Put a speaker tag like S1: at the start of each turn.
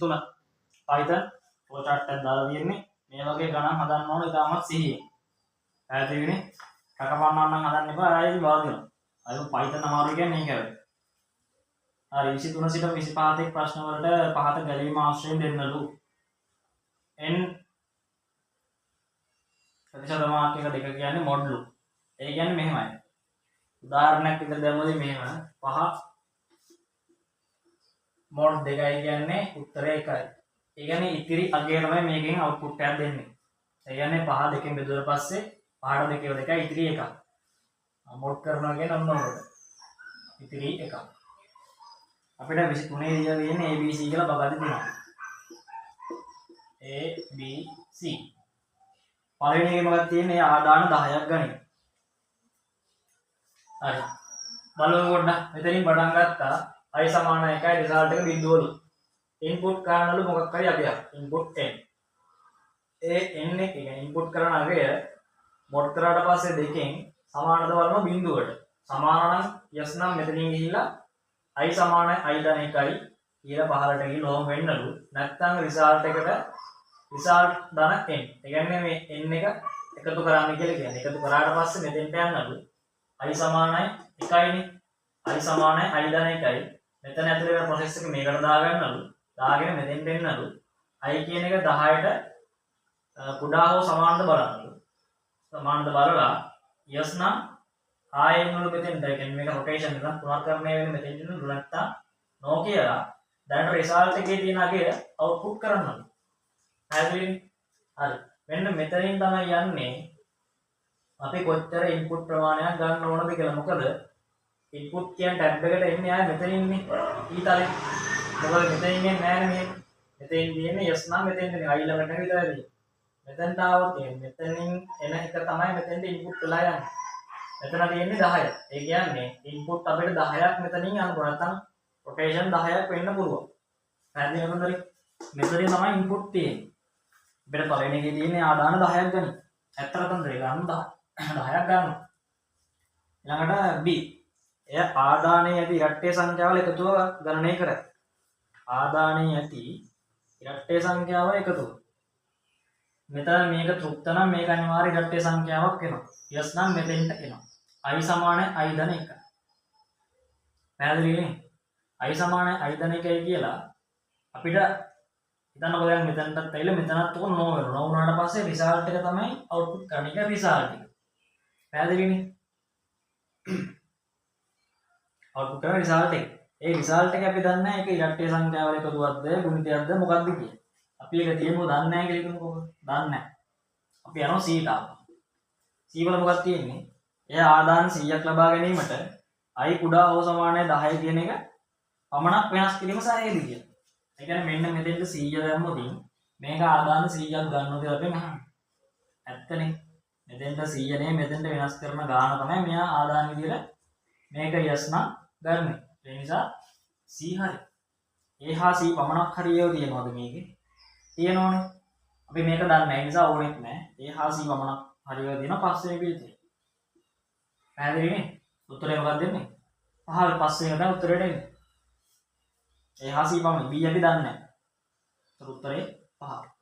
S1: 23 Python flow chart එකක් දාලා තියෙන්නේ. මේ වගේ ගණන් හදන්න ඕන ඉතාමත් සිහියෙන්. පැහැදිලිනේ? කකපන්නා නම් හදන්න එපා, ආයෙත් වාදිනවා. අය Python අමාරු කියන්නේ ඒකයි. හරි, 23 සිට 25 තෙක් ප්‍රශ්න වලට පහත ගැලවීම ආශ්‍රයෙන් දෙන්නලු. N ප්‍රතිශත මාර්ක එක දෙක කියන්නේ මොඩ්ලු. ඒ කියන්නේ මෙහෙමයි. උදාහරණයක් විතර දැම්මොත් මෙහෙම 5 මොඩ් 2යි කියන්නේ උත්තරය 1යි. ඒ කියන්නේ ඉතිරි අගය තමයි මේකෙන් අවුට්පුට් එකක් දෙන්නේ. ඒ කියන්නේ 5 දෙකෙන් බෙදුවට පස්සේ 5ට 2 2යි ඉතිරි එකක්. මොඩ් කරනවා කියන්නේ ඔන්න ඔකට. ඉතිරි එකක්. අපිට 23 දීලා තියෙන්නේ ABC කියලා බගදී දෙනවා. A B C. පළවෙනි එකේ මොකක්ද තියෙන්නේ? ආදාන 10ක් ගනින්. හරි. බලමු පොඩ්ඩක්. මෙතනින් පටන් ගත්තා. I සමාන 1යි රිසල්ට් එක බිඳුවලු. ඉන්පුට් කරනලු මොකක් හරි අගයක්. Input n. ඒ n එක කියන්නේ ඉන්පුට් කරන අගය මොඩ් කරාට පස්සේ දෙකෙන් සමානද බලනවා බිඳුවට. සමාන නම් yes නම් මෙතනින් ගිහිල්ලා i සමානයි i ධන 1යි කියලා පහළට ගිහිල්ලා ඔහොම වෙන්නලු. නැත්තම් රිසල්ට් එකට රිසල්ට් ධන n. ඒ කියන්නේ මේ n එක එකතු කරන්න කියලා කියන්නේ. එකතු කරාට පස්සේ මෙතෙන්ට යන්නලු. I සමානයි 1යිනේ. I සමානයි i ධන 1යි. මෙතන ඇතුලේ වෙන ප්‍රොසෙස් එක මේකට දාගන්නලු. දාගෙන මෙතෙන්ට එන්නලු. I කියන එක 10ට කුඩා හෝ සමානද බලන්නලු. සමානද බලලා yes නම් ආයෙ එන්නලු මෙතෙන්ට. ඒ කියන්නේ මේක රොටේෂන් එක පුනර්කරණය වෙන්නේ මෙතෙන්ට එන්නලු. නැත්තම් නෝ කියලා දැනට රිසල්ට් එකේ තියෙන අගය අවුට්පුට් කරන්නලු. පැහැදිලිනේ? හරි. මෙන්න මෙතනින් තමයි යන්නේ අපි කොච්චර ඉන්පුට් ප්‍රමාණයක් ගන්න ඕනද කියලා. මොකද ඉන්පුට් කියන ටැබ් එකට එන්නේ ආයේ මෙතනින්නේ ඊතලෙන්. මොකද මෙතනින් එන්නේ නෑනේ මෙහෙම. මෙතෙන් තියෙන්නේ yes නම් මෙතෙන් එන්නේ i ළඟට විතරයි තියෙන්නේ. මෙතෙන්ට ආවොත් එහෙම මෙතනින් එන එක තමයි මෙතෙන්ට ඉන්පුට් වෙලා යන්නේ. මෙතන තියෙන්නේ 10. ඒ කියන්නේ ඉන්පුට් අපිට 10ක් මෙතනින් යන්න පුළුවන්. නැත්නම් රොටේෂන් 10ක් වෙන්න පුළුවන්. පැහැදිලි නේද? මෙතනින් තමයි ඉන්පුට් තියෙන්නේ. අපිට පළවෙනි එකේ තියෙන්නේ ආදාන 10ක් ගනි. ඇත්තට තමයි ගන්න 10ක් ගන්නවා. ඊළඟට B. එය ආදානයේ ඇති ඉරට්ටේ සංඛ්‍යාවල එකතුව ගණනය කරයි. ආදානයේ ඇති ඉරට්ටේ සංඛ්‍යාව එකතුව. මෙතන මේක තෘප්ත නම් මේක අනිවාර්ය ඉරට්ටේ සංඛ්‍යාවක් වෙනවා. යස් නම් මෙතෙන්ට එනවා. I සමානයි i ධන 1. පැහැදිලි නේ? I සමානයි i ධන 1යි කියලා අපිට හිතන්නකෝ දැන් මෙතනටත් ඇවිල්ලා මෙතනත් උක නෝ වෙනවා. නෝ වුණාට පස්සේ රිසල්ට් එක තමයි අවුට්පුට් කරන්නේ. ඒක රිසල්ට් එක. පැහැදිලිනේ? අවුට්පුට් කරන රිසල්ට් එක. ඒ රිසල්ට් එක අපි දන්නේ නැහැ ඒක ඉරට්ටේ සංඛ්‍යාවල එකතුවක්ද ගුණිතයක්ද මොකක්ද කියලා. අපි ඒක තියමු දන්නේ නැහැ කියලා හිතමුකෝ. දන්නේ නැහැ. අපි යනවා C ට ආපහු. C වල මොකක්ද තියෙන්නේ? එය ආදාන 100ක් ලබා ගැනීමට i කුඩා හෝ සමානයි 10 කියන එක පමණක් වෙනස් කිරීම සහේද කියලා. ඒ කියන්නේ මෙන්න මෙතෙන්ට 100 දැම්මොත් මේක ආදාන 100ක් ගන්නවා කියලා අපෙන් අහන්නේ. ඇත්තනේ. මෙතෙන්ට 100 නේ මෙතෙන්ට වෙනස් කරන ගාන තමයි මෙයා ආදාන විදියට මේක යස් නම් ගන්නෙ. ඒ නිසා C හරි. A හා C පමණක් හරි ඒවා තියෙනවද මේකේ? තියෙනවනේ. අපි මේක දන්නේ නැහැ. ඒ නිසා ඕනෙත් නැහැ. A හා C පමණක් හරි ඒවා තියෙනවා පස්වෙනි පිළිතුර. පැහැදිලි නේ? උත්තරේ මොකක්ද දෙන්නේ? පහ පස්වෙනි එක තමයි උත්තරේට එන්නේ. A හා C පමණයි. B අපි දන්නේ නැහැ. ඒතර උත්තරේ 5.